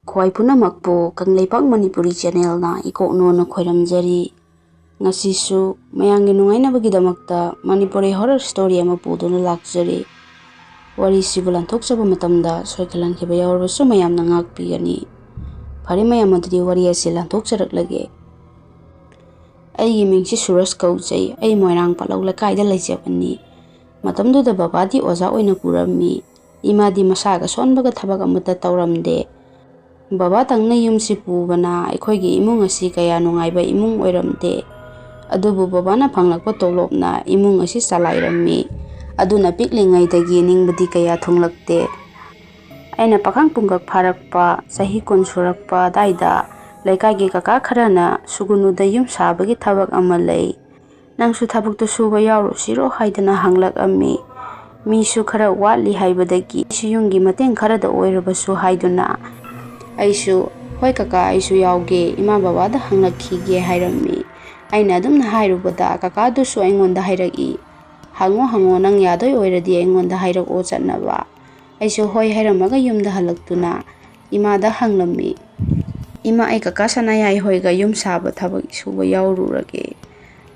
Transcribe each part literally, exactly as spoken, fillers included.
ꯈ꯭ꯋꯥꯏ ꯄꯨꯝꯅꯃꯛꯄꯨ ꯀꯪꯂꯩꯄꯥꯛ ꯃꯅꯤꯄꯨꯔꯤ ꯆꯦꯅꯦꯜꯅ ꯏꯀꯣꯛꯅꯣꯅ ꯈꯣꯏꯔꯝꯖꯔꯤ꯫ ꯉꯁꯤꯁꯨ ꯃꯌꯥꯝꯒꯤ ꯅꯨꯡꯉꯥꯏꯅꯕꯒꯤꯗꯃꯛꯇ ꯃꯅꯤꯄꯨꯔꯤ ꯍꯣꯔꯔ ꯁ꯭ꯇꯣꯔꯤ ꯑꯃ ꯄꯨꯗꯨꯅ ꯂꯥꯛꯆꯔꯤ꯫ ꯋꯥꯔꯤꯁꯤꯕꯨ ꯂꯥꯟꯊꯣꯛꯆꯕ ꯃꯇꯝꯗ ꯁꯣꯏꯈꯜꯍꯟꯈꯤꯕ ꯌꯥꯎꯔꯕꯁꯨ ꯃꯌꯥꯝꯅ ꯉꯥꯛꯄꯤꯒꯅꯤ꯫ ꯐꯔꯦ ꯃꯌꯥꯝ, ꯑꯗꯨꯗꯤ ꯋꯥꯔꯤ ꯑꯁꯤ ꯂꯥꯟꯊꯣꯛꯆꯔꯛꯂꯒꯦ꯫ ꯑꯩꯒꯤ ꯃꯤꯡꯁꯤ ꯁꯨꯔꯖ ꯀꯧꯖꯩ꯫ ꯑꯩ ꯃꯣꯏꯔꯥꯡ ꯄꯠꯂꯧ ꯂꯩꯀꯥꯏꯗ ꯂꯩꯖꯕꯅꯤ꯫ ꯃꯇꯝꯗꯨꯗ ꯕꯕꯥꯗꯤ ꯑꯣꯖꯥ ꯑꯣꯏꯅ ꯄꯨꯔꯝꯃꯤ꯫ ꯏꯃꯥꯗꯤ ꯃꯁꯥꯒ ꯁꯣꯟꯕꯒ ꯊꯕꯛ ꯑꯃꯠꯇ ꯇꯧꯔꯝꯗꯦ꯫ ꯕꯕꯥꯇꯪꯅ ꯌꯨꯝꯁꯤ ꯄꯨꯕꯅ ꯑꯩꯈꯣꯏꯒꯤ ꯏꯃꯨꯡ ꯑꯁꯤ ꯀꯌꯥ ꯅꯨꯡꯉꯥꯏꯕ ꯏꯃꯨꯡ ꯑꯣꯏꯔꯝꯗꯦ꯫ ꯑꯗꯨꯕꯨ ꯕꯕꯥꯅ ꯐꯪꯂꯛꯄ ꯇꯣꯂꯣꯞꯅ ꯏꯃꯨꯡ ꯑꯁꯤ ꯆꯂꯥꯏꯔꯝꯃꯤ꯫ ꯑꯗꯨꯅ ꯄꯤꯛꯂꯤꯉꯩꯗꯒꯤ ꯅꯤꯡꯕꯗꯤ ꯀꯌꯥ ꯊꯨꯡꯂꯛꯇꯦ꯫ ꯑꯩꯅ ꯄꯥꯈꯪ ꯄꯨꯡꯀꯛ ꯐꯥꯔꯛꯄ, ꯆꯍꯤ ꯀꯨꯟ ꯁꯨꯔꯛꯄ ꯑꯗꯥꯏꯗ ꯂꯩꯀꯥꯏꯒꯤ ꯀꯀꯥ ꯈꯔꯅ ꯁꯨꯒꯨꯅꯨꯗ ꯌꯨꯝ ꯁꯥꯕꯒꯤ ꯊꯕꯛ ꯑꯃ ꯂꯩ, ꯅꯪꯁꯨ ꯊꯕꯛꯇꯨ ꯁꯨꯕ ꯌꯥꯎꯔꯨꯁꯤꯔꯣ ꯍꯥꯏꯗꯅ ꯍꯪꯂꯛꯑꯝꯃꯤ꯫ ꯃꯤꯁꯨ ꯈꯔ ꯋꯥꯠꯂꯤ ꯍꯥꯏꯕꯗꯒꯤ ꯑꯩꯁꯨ ꯌꯨꯝꯒꯤ ꯃꯇꯦꯡ ꯈꯔꯗ ꯑꯣꯏꯔꯕꯁꯨ ꯍꯥꯏꯗꯨꯅ ꯑꯩꯁꯨ, "ꯍꯣꯏ ꯀꯀꯥ, ꯑꯩꯁꯨ ꯌꯥꯎꯒꯦ, ꯏꯃꯥ ꯕꯕꯥꯗ ꯍꯪꯂꯛꯈꯤꯒꯦ" ꯍꯥꯏꯔꯝꯃꯤ꯫ ꯑꯩꯅ ꯑꯗꯨꯝꯅ ꯍꯥꯏꯔꯨꯕꯗ ꯀꯀꯥꯗꯨꯁꯨ ꯑꯩꯉꯣꯟꯗ ꯍꯥꯏꯔꯛꯏ, "ꯍꯪꯉꯣ ꯍꯪꯉꯣ, ꯅꯪ ꯌꯥꯗꯣꯏ ꯑꯣꯏꯔꯗꯤ ꯑꯩꯉꯣꯟꯗ ꯍꯥꯏꯔꯛꯑꯣ ꯆꯠꯅꯕ"꯫ ꯑꯩꯁꯨ ꯍꯣꯏ ꯍꯥꯏꯔꯝꯃꯒ ꯌꯨꯝꯗ ꯍꯜꯂꯛꯇꯨꯅ ꯏꯃꯥꯗ ꯍꯪꯂꯝꯃꯤ, "ꯏꯃꯥ, ꯑꯩ ꯀꯀꯥ ꯁꯅꯥꯌꯥꯏ ꯍꯣꯏꯒ ꯌꯨꯝ ꯁꯥꯕ ꯊꯕꯛ ꯁꯨꯕ ꯌꯥꯎꯔꯨꯔꯒꯦ꯫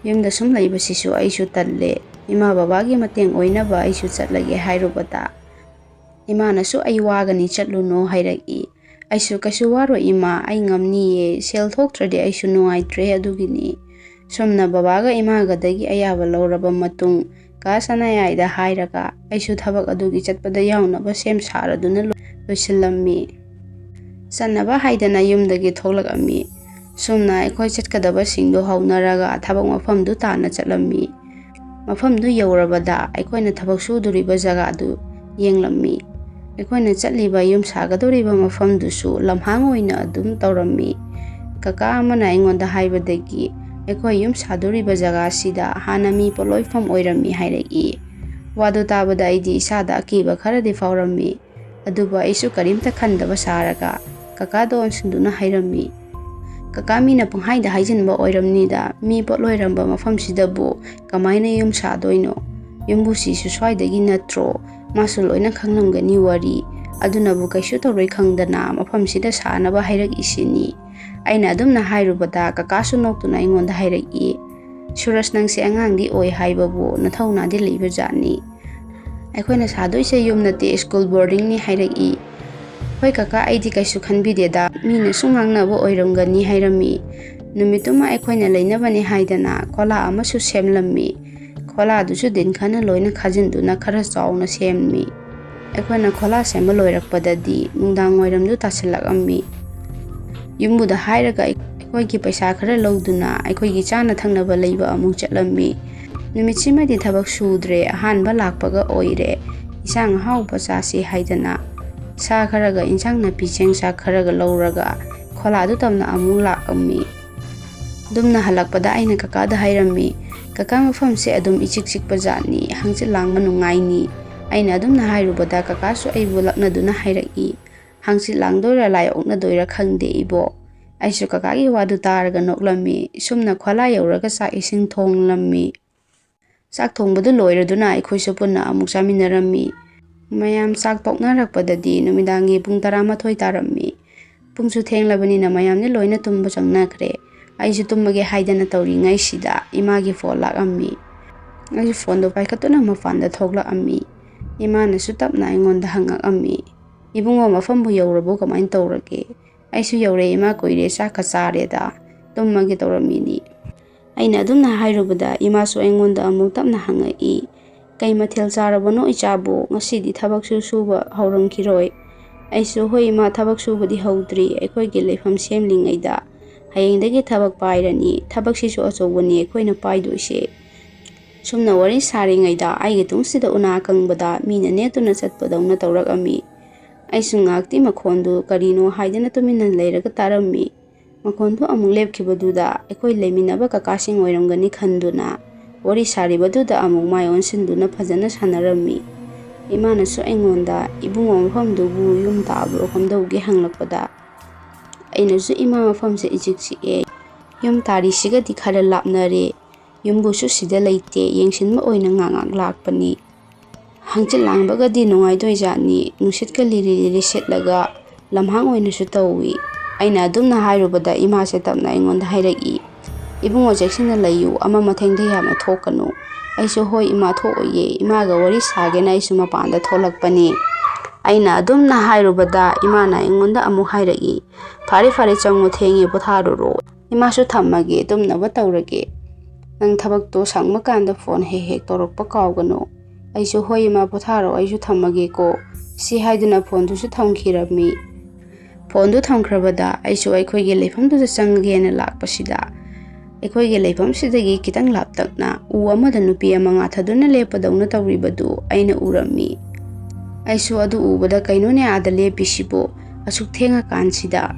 ꯌꯨꯝꯗ ꯁꯨꯝ ꯂꯩꯕꯁꯤꯁꯨ ꯑꯩꯁꯨ ꯇꯜꯂꯦ꯫ ꯏꯃꯥ ꯕꯕꯥꯒꯤ ꯃꯇꯦꯡ ꯑꯣꯏꯅꯕ ꯑꯩꯁꯨ ꯆꯠꯂꯒꯦ" ꯍꯥꯏꯔꯨꯕꯗ ꯏꯃꯥꯅꯁꯨ "ꯑꯩ ꯋꯥꯒꯅꯤ, ꯆꯠꯂꯨꯅꯣ" ꯍꯥꯏꯔꯛꯏ꯫ ꯑꯩꯁꯨ "ꯀꯩꯁꯨ ꯋꯥꯔꯣꯏ ꯏꯃꯥ, ꯑꯩ ꯉꯝꯅꯤꯌꯦ, ꯁꯦꯜ ꯊꯣꯛꯇ꯭ꯔꯗꯤ ꯑꯩꯁꯨ ꯅꯨꯡꯉꯥꯏꯇ꯭ꯔꯦ, ꯑꯗꯨꯒꯤꯅꯤ"꯫ ꯁꯣꯝꯅ ꯕꯕꯥꯒ ꯏꯃꯥꯒꯗꯒꯤ ꯑꯌꯥꯕ ꯂꯧꯔꯕ ꯃꯇꯨꯡ ꯀꯥ ꯁꯅꯥꯌꯥꯏꯗ ꯍꯥꯏꯔꯒ ꯑꯩꯁꯨ ꯊꯕꯛ ꯑꯗꯨꯒꯤ ꯆꯠꯄꯗ ꯌꯥꯎꯅꯕ ꯁꯦꯝ ꯁꯥꯔꯗꯨꯅ ꯂꯣꯏ-, ꯂꯣꯏꯁꯤꯜꯂꯝꯃꯤ꯫ ꯆꯠꯅꯕ ꯍꯥꯏꯗꯅ ꯌꯨꯝꯗꯒꯤ ꯊꯣꯛꯂꯛꯑꯝꯃꯤ꯫ ꯁꯣꯝꯅ ꯑꯩꯈꯣꯏ ꯆꯠꯀꯗꯕꯁꯤꯡꯗꯣ ꯍꯧꯅꯔꯒ ꯊꯕꯛ ꯃꯐꯝꯗꯨ ꯇꯥꯟꯅ ꯆꯠꯂꯝꯃꯤ꯫ ꯃꯐꯝꯗꯨ ꯌꯧꯔꯕꯗ ꯑꯩꯈꯣꯏꯅ ꯊꯕꯛ ꯁꯨꯗꯣꯔꯤꯕ ꯖꯒꯥꯗꯨ ꯌꯦꯡꯂꯝꯃꯤ꯫ ꯑꯩꯈꯣꯏꯅ ꯆꯠꯂꯤꯕ ꯌꯨꯝ ꯁꯥꯒꯗꯧꯔꯤꯕ ꯃꯐꯝꯗꯨꯁꯨ ꯂꯝꯍꯥꯡ ꯑꯣꯏꯅ ꯑꯗꯨꯝ ꯇꯧꯔꯝꯃꯤ꯫ ꯀꯀꯥ ꯑꯃꯅ ꯑꯩꯉꯣꯟꯗ ꯍꯥꯏꯕꯗꯒꯤ ꯑꯩꯈꯣꯏ ꯌꯨꯝ ꯁꯥꯗꯣꯔꯤꯕ ꯖꯒꯥꯁꯤꯗ ꯍꯥꯟꯅ ꯃꯤ ꯄꯣꯠꯂꯣꯏꯐꯝ ꯑꯣꯏꯔꯝꯃꯤ ꯍꯥꯏꯔꯛꯏ꯫ ꯋꯥꯗꯨ ꯇꯥꯕꯗ ꯑꯩꯗꯤ ꯏꯁꯥꯗ ꯑꯀꯤꯕ ꯈꯔꯗꯤ ꯐꯥꯎꯔꯝꯃꯤ꯫ ꯑꯗꯨꯕꯨ ꯑꯩꯁꯨ ꯀꯔꯤꯝꯇ ꯈꯟꯗꯕ ꯁꯥꯔꯒ ꯀꯀꯥꯗ ꯑꯣꯟꯁꯤꯟꯗꯨꯅ ꯍꯥꯏꯔꯝꯃꯤ, "ꯀꯀꯥ, ꯃꯤꯅ ꯄꯪꯍꯥꯏꯗ ꯍꯥꯏꯖꯤꯟꯕ ꯑꯣꯏꯔꯝꯅꯤꯗ, ꯃꯤ ꯄꯣꯠꯂꯣꯏꯔꯝꯕ ꯃꯐꯝꯁꯤꯗꯕꯨ ꯀꯃꯥꯏꯅ ꯌꯨꯝ ꯁꯥꯗꯣꯏꯅꯣ? ꯌꯨꯝꯕꯨꯁꯤꯁꯨ ꯁ꯭ꯋꯥꯏꯗꯒꯤ ꯅꯠꯇ꯭ꯔꯣ? ꯃꯥꯁꯨ ꯂꯣꯏꯅ ꯈꯪꯂꯝꯒꯅꯤ ꯋꯥꯔꯤ"꯫ ꯑꯗꯨꯅꯕꯨ ꯀꯩꯁꯨ ꯇꯧꯔꯣꯏ ꯈꯪꯗꯅ ꯃꯐꯝꯁꯤꯗ ꯁꯥꯅꯕ ꯍꯥꯏꯔꯛꯏꯁꯤꯅꯤ꯫ ꯑꯩꯅ ꯑꯗꯨꯝꯅ ꯍꯥꯏꯔꯨꯕꯗ ꯀꯀꯥꯁꯨ ꯅꯣꯛꯇꯨꯅ ꯑꯩꯉꯣꯟꯗ ꯍꯥꯏꯔꯛꯏ, "ꯁꯨꯔꯖ, ꯅꯪꯁꯦ ꯑꯉꯥꯡꯗꯤ ꯑꯣꯏ ꯍꯥꯏꯕꯕꯨ ꯅꯊꯧꯅꯥꯗꯤ ꯂꯩꯕ ꯖꯥꯠꯅꯤ꯫ ꯑꯩꯈꯣꯏꯅ ꯁꯥꯗꯣꯏꯁꯦ ꯌꯨꯝ ꯅꯠꯇꯦ, ꯁ꯭ꯀꯨꯜ ꯕꯣꯔꯗꯤꯡꯅꯤ" ꯍꯥꯏꯔꯛꯏ꯫ "ꯍꯣꯏ ꯀꯀꯥ, ꯑꯩꯗꯤ ꯀꯩꯁꯨ ꯈꯟꯕꯤꯗꯦꯗ, ꯃꯤꯅ ꯁꯨꯝ ꯉꯥꯡꯅꯕ ꯑꯣꯏꯔꯝꯒꯅꯤ" ꯍꯥꯏꯔꯝꯃꯤ꯫ ꯅꯨꯃꯤꯠꯇꯨꯃ ꯑꯩꯈꯣꯏꯅ ꯂꯩꯅꯕꯅꯤ ꯍꯥꯏꯗꯅ ꯈꯣꯂꯥ ꯑꯃꯁꯨ ꯁꯦꯝꯂꯝꯃꯤ꯫ ꯈꯣꯂꯥꯗꯨꯁꯨ ꯗꯤꯟꯈꯟꯅ ꯂꯣꯏꯅ ꯈꯥꯖꯤꯟꯗꯨꯅ ꯈꯔ ꯆꯥꯎꯅ ꯁꯦꯝꯃꯤ꯫ ꯑꯩꯈꯣꯏꯅ ꯈꯣꯂꯥ ꯁꯦꯝꯕ ꯂꯣꯏꯔꯛꯄꯗꯗꯤ ꯅꯨꯡꯗꯥꯡ ꯋꯥꯏꯔꯝꯗꯨ ꯇꯥꯁꯤꯜꯂꯛꯑꯝꯃꯤ꯫ ꯌꯨꯝꯕꯨꯗ ꯍꯥꯏꯔꯒ ꯑꯩꯈꯣꯏꯒꯤ ꯄꯩꯁꯥ ꯈꯔ ꯂꯧꯗꯨꯅ ꯑꯩꯈꯣꯏꯒꯤ ꯆꯥꯅ ꯊꯛꯅꯕ ꯂꯩꯕ ꯑꯃꯨꯛ ꯆꯠꯂꯝꯃꯤ꯫ ꯅꯨꯃꯤꯠꯁꯤꯃꯗꯤ ꯊꯕꯛ ꯁꯨꯗ꯭ꯔꯦ, ꯑꯍꯥꯟꯕ ꯂꯥꯛꯄꯒ ꯑꯣꯏꯔꯦ꯫ ꯏꯟꯁꯥꯡ ꯑꯍꯥꯎꯕ ꯆꯥꯁꯤ ꯍꯥꯏꯗꯅ ꯁꯥ ꯈꯔꯒ ꯏꯟꯁꯥꯡ ꯅꯥꯄꯤ ꯆꯦꯡ ꯆꯥꯛ ꯈꯔꯒ ꯂꯧꯔꯒ ꯈꯣꯂꯥꯗꯨ ꯇꯝꯅ ꯑꯃꯨꯛ ꯂꯥꯛꯑꯝꯃꯤ꯫ ꯑꯗꯨꯝꯅ ꯍꯜꯂꯛꯄꯗ ꯑꯩꯅ ꯀꯀꯥꯗ ꯍꯥꯏꯔꯝꯃꯤ, "ꯀꯀꯥ, ꯃꯐꯝꯁꯦ ꯑꯗꯨꯝ ꯏꯆꯤꯛ ꯆꯤꯛꯄ ꯖꯥꯠꯅꯤ, ꯍꯪꯆꯤꯠ ꯂꯥꯡꯕ ꯅꯨꯡꯉꯥꯏꯅꯤ"꯫ ꯑꯩꯅ ꯑꯗꯨꯝꯅ ꯍꯥꯏꯔꯨꯕꯗ ꯀꯀꯥꯁꯨ ꯑꯩꯕꯨ ꯂꯛꯅꯗꯨꯅ ꯍꯥꯏꯔꯛꯏ, "ꯍꯪꯆꯤꯠ ꯂꯥꯡꯗꯣꯏꯔꯥ ꯂꯥꯏ ꯑꯣꯛꯅꯗꯣꯏꯔꯥ ꯈꯪꯗꯦ ꯏꯕꯣꯛ"꯫ ꯑꯩꯁꯨ ꯀꯀꯥꯒꯤ ꯋꯥꯗꯨ ꯇꯥꯔꯒ ꯅꯣꯛꯂꯝꯃꯤ꯫ ꯁꯨꯝꯅ ꯈꯣꯂꯥ ꯌꯧꯔꯒ ꯆꯥꯛ ꯏꯁꯤꯡ ꯊꯣꯡꯂꯝꯃꯤ꯫ ꯆꯥꯛ ꯊꯣꯡꯕꯗꯨ ꯂꯣꯏꯔꯗꯨꯅ ꯑꯩꯈꯣꯏꯁꯨ ꯄꯨꯟꯅ ꯑꯃꯨꯛ ꯆꯥꯃꯤꯟꯅꯔꯝꯃꯤ꯫ ꯃꯌꯥꯝ ꯆꯥꯛ ꯇꯣꯛꯅꯔꯛꯄꯗꯗꯤ ꯅꯨꯃꯤꯗꯥꯡꯒꯤ ꯄꯨꯡ ꯇꯔꯥꯃꯥꯊꯣꯏ ꯇꯥꯔꯝꯃꯤ꯫ ꯄꯨꯡꯁꯨ ꯊꯦꯡꯂꯕꯅꯤꯅ ꯃꯌꯥꯝꯗꯤ ꯂꯣꯏꯅ ꯇꯨꯝꯕ ꯆꯪꯅꯈ꯭ꯔꯦ꯫ ꯑꯩꯁꯨ ꯇꯨꯝꯃꯒꯦ ꯍꯥꯏꯗꯅ ꯇꯧꯔꯤꯉꯩꯁꯤꯗ ꯏꯃꯥꯒꯤ ꯐꯣꯟ ꯂꯥꯛꯑꯝꯃꯤ꯫ ꯑꯩꯁꯨ ꯐꯣꯟꯗꯣ ꯄꯥꯏꯈꯠꯇꯨꯅ ꯃꯄꯥꯟꯗ ꯊꯣꯛꯂꯛꯑꯝꯃꯤ꯫ ꯏꯃꯥꯅꯁꯨ ꯇꯞꯅ ꯑꯩꯉꯣꯟꯗ ꯍꯪꯉꯛꯑꯝꯃꯤ, "ꯏꯕꯨꯡꯉꯣ, ꯃꯐꯝꯕꯨ ꯌꯧꯔꯕꯣ? ꯀꯃꯥꯏꯅ ꯇꯧꯔꯒꯦ?" "ꯑꯩꯁꯨ ꯌꯧꯔꯦ ꯏꯃꯥ, ꯀꯨꯏꯔꯦ, ꯆꯥꯛꯀ ꯆꯥꯔꯦꯗ, ꯇꯨꯝꯃꯒꯦ ꯇꯧꯔꯝꯃꯤꯅꯤ"꯫ ꯑꯩꯅ ꯑꯗꯨꯝꯅ ꯍꯥꯏꯔꯨꯕꯗ ꯏꯃꯥꯁꯨ ꯑꯩꯉꯣꯟꯗ ꯑꯃꯨꯛ ꯇꯞꯅ ꯍꯪꯉꯛꯏ, "ꯀꯩ ꯃꯊꯦꯜ ꯆꯥꯔꯕꯅꯣ ꯏꯆꯥꯕꯨ? ꯉꯁꯤꯗꯤ ꯊꯕꯛꯁꯨ ꯁꯨꯕ ꯍꯧꯔꯝꯈꯤꯔꯣꯏ?" ꯑꯩꯁꯨ, "ꯍꯣꯏ ꯏꯃꯥ, ꯊꯕꯛ ꯁꯨꯕꯗꯤ ꯍꯧꯗ꯭ꯔꯤ, ꯑꯩꯈꯣꯏꯒꯤ ꯂꯩꯐꯝ ꯁꯦꯝꯂꯤꯉꯩꯗ꯫ ꯍꯌꯦꯡꯗꯒꯤ ꯊꯕꯛ ꯄꯥꯏꯔꯅꯤ꯫ ꯊꯕꯛꯁꯤꯁꯨ ꯑꯆꯧꯕꯅꯤ ꯑꯩꯈꯣꯏꯅ ꯄꯥꯏꯗꯣꯏꯁꯦ"꯫ ꯁꯨꯝꯅ ꯋꯥꯔꯤ ꯁꯥꯔꯤꯉꯩꯗ ꯑꯩꯒꯤ ꯇꯨꯡꯁꯤꯗ ꯎꯅꯥ ꯀꯪꯕꯗ ꯃꯤꯅ ꯅꯦꯠꯇꯨꯅ ꯆꯠꯄꯗꯧꯅ ꯇꯧꯔꯛꯑꯝꯃꯤ꯫ ꯑꯩꯁꯨ ꯉꯥꯏꯍꯥꯛꯇꯤ ꯃꯈꯣꯟꯗꯨ ꯀꯔꯤꯅꯣ ꯍꯥꯏꯗꯅ ꯇꯨꯃꯤꯟꯅ ꯂꯩꯔꯒ ꯇꯥꯔꯝꯃꯤ꯫ ꯃꯈꯣꯟꯗꯨ ꯑꯃꯨꯛ ꯂꯦꯞꯈꯤꯕꯗꯨꯗ ꯑꯩꯈꯣꯏ ꯂꯩꯃꯤꯟꯅꯕ ꯀꯀꯥꯁꯤꯡ ꯑꯣꯏꯔꯝꯒꯅꯤ ꯈꯟꯗꯨꯅ ꯋꯥꯔꯤ ꯁꯥꯔꯤꯕꯗꯨꯗ ꯑꯃꯨꯛ ꯃꯥꯏ ꯑꯣꯟꯁꯤꯟꯗꯨꯅ ꯐꯖꯅ ꯁꯥꯟꯅꯔꯝꯃꯤ꯫ ꯏꯃꯥꯅꯁꯨ ꯑꯩꯉꯣꯟꯗ, "ꯏꯕꯨꯡꯉꯣ, ꯃꯐꯝꯗꯨꯕꯨ ꯌꯨꯝ ꯇꯥꯕ꯭ꯔꯣ ꯀꯝꯗꯧꯒꯦ?" ꯍꯪꯂꯛꯄꯗ ꯑꯩꯅꯁꯨ, "ꯏꯃꯥ, ꯃꯐꯝꯁꯦ ꯏꯆꯤꯛ ꯆꯤꯛꯑꯦ, ꯌꯨꯝ ꯇꯥꯔꯤꯁꯤꯒꯗꯤ ꯈꯔ ꯂꯥꯞꯅꯔꯦ, ꯌꯨꯝꯕꯨꯁꯨ ꯁꯤꯗ ꯂꯩꯇꯦ, ꯌꯦꯡꯁꯤꯟꯕ ꯑꯣꯏꯅ ꯉꯥꯏꯍꯥꯛ ꯉꯥꯏꯍꯥꯛ ꯂꯥꯛꯄꯅꯤ"꯫ ꯍꯪꯆꯤꯠ ꯂꯥꯡꯕꯒꯗꯤ ꯅꯨꯡꯉꯥꯏꯗꯣꯏꯖꯥꯠꯅꯤ꯫ ꯅꯨꯡꯁꯤꯠꯀ ꯂꯤꯔꯤ ꯂꯤꯔꯤ ꯁꯤꯠꯂꯒ ꯂꯝꯍꯥꯡ ꯑꯣꯏꯅꯁꯨ ꯇꯧꯏ꯫ ꯑꯩꯅ ꯑꯗꯨꯝꯅ ꯍꯥꯏꯔꯨꯕꯗ ꯏꯃꯥꯁꯦ ꯇꯞꯅ ꯑꯩꯉꯣꯟꯗ ꯍꯥꯏꯔꯛꯏ, "ꯏꯕꯨꯡꯉꯣ, ꯆꯦꯛꯁꯤꯟꯅ ꯂꯩꯌꯨ, ꯑꯃ ꯃꯊꯦꯡꯗ ꯌꯥꯝꯅ ꯊꯣꯛꯀꯅꯨ"꯫ ꯑꯩꯁꯨ, "ꯍꯣꯏ ꯏꯃꯥ, ꯊꯣꯛꯑꯣꯏꯌꯦ", ꯏꯃꯥꯒ ꯋꯥꯔꯤ ꯁꯥꯒꯦꯅ ꯑꯩꯁꯨ ꯃꯄꯥꯟꯗ ꯊꯣꯛꯂꯛꯄꯅꯤ꯫ ꯑꯩꯅ ꯑꯗꯨꯝꯅ ꯍꯥꯏꯔꯨꯕꯗ ꯏꯃꯥꯅ ꯑꯩꯉꯣꯟꯗ ꯑꯃꯨꯛ ꯍꯥꯏꯔꯛꯏ, "ꯐꯔꯦ ꯐꯔꯦ, ꯆꯪꯉꯣ, ꯊꯦꯡꯉꯦ, ꯄꯣꯊꯥꯔꯨꯔꯣ꯫ ꯏꯃꯥꯁꯨ ꯊꯝꯃꯒꯦ, ꯇꯨꯝꯅꯕ ꯇꯧꯔꯒꯦ꯫ ꯅꯪ ꯊꯕꯛꯇꯣ ꯁꯪꯕ ꯀꯥꯟꯗ ꯐꯣꯟ ꯍꯦꯛ ꯍꯦꯛ ꯇꯧꯔꯛꯄ ꯀꯥꯎꯒꯅꯨ"꯫ ꯑꯩꯁꯨ, "ꯍꯣꯏ ꯏꯃꯥ, ꯄꯣꯊꯥꯔꯣ, ꯑꯩꯁꯨ ꯊꯝꯃꯒꯦꯀꯣ"꯫ ꯁꯤ ꯍꯥꯏꯗꯨꯅ ꯐꯣꯟꯗꯨꯁꯨ ꯊꯝꯈꯤꯔꯝꯃꯤ꯫ ꯐꯣꯟꯗꯨ ꯊꯝꯈ꯭ꯔꯕꯗ ꯑꯩꯁꯨ ꯑꯩꯈꯣꯏꯒꯤ ꯂꯩꯐꯝꯗꯨꯗ ꯆꯪꯒꯦꯅ ꯂꯥꯛꯄꯁꯤꯗ, ꯑꯩꯈꯣꯏꯒꯤ ꯂꯩꯐꯝꯁꯤꯗꯒꯤ ꯈꯤꯇꯪ ꯂꯥꯞꯇꯛꯅ ꯎ ꯑꯃꯗ ꯅꯨꯄꯤ ꯑꯃ ꯉꯥꯊꯗꯨꯅ ꯂꯦꯞꯄꯗꯧꯅ ꯇꯧꯔꯤꯕꯗꯨ ꯑꯩꯅ ꯎꯔꯝꯃꯤ꯫ ꯑꯩꯁꯨ ꯑꯗꯨ ꯎꯕꯗ, "ꯀꯩꯅꯣꯅꯦ ꯑꯥꯗ ꯂꯦꯞꯄꯤꯁꯤꯕꯨ ꯑꯁꯨꯛ ꯊꯦꯡꯉꯀꯥꯟꯁꯤꯗ?"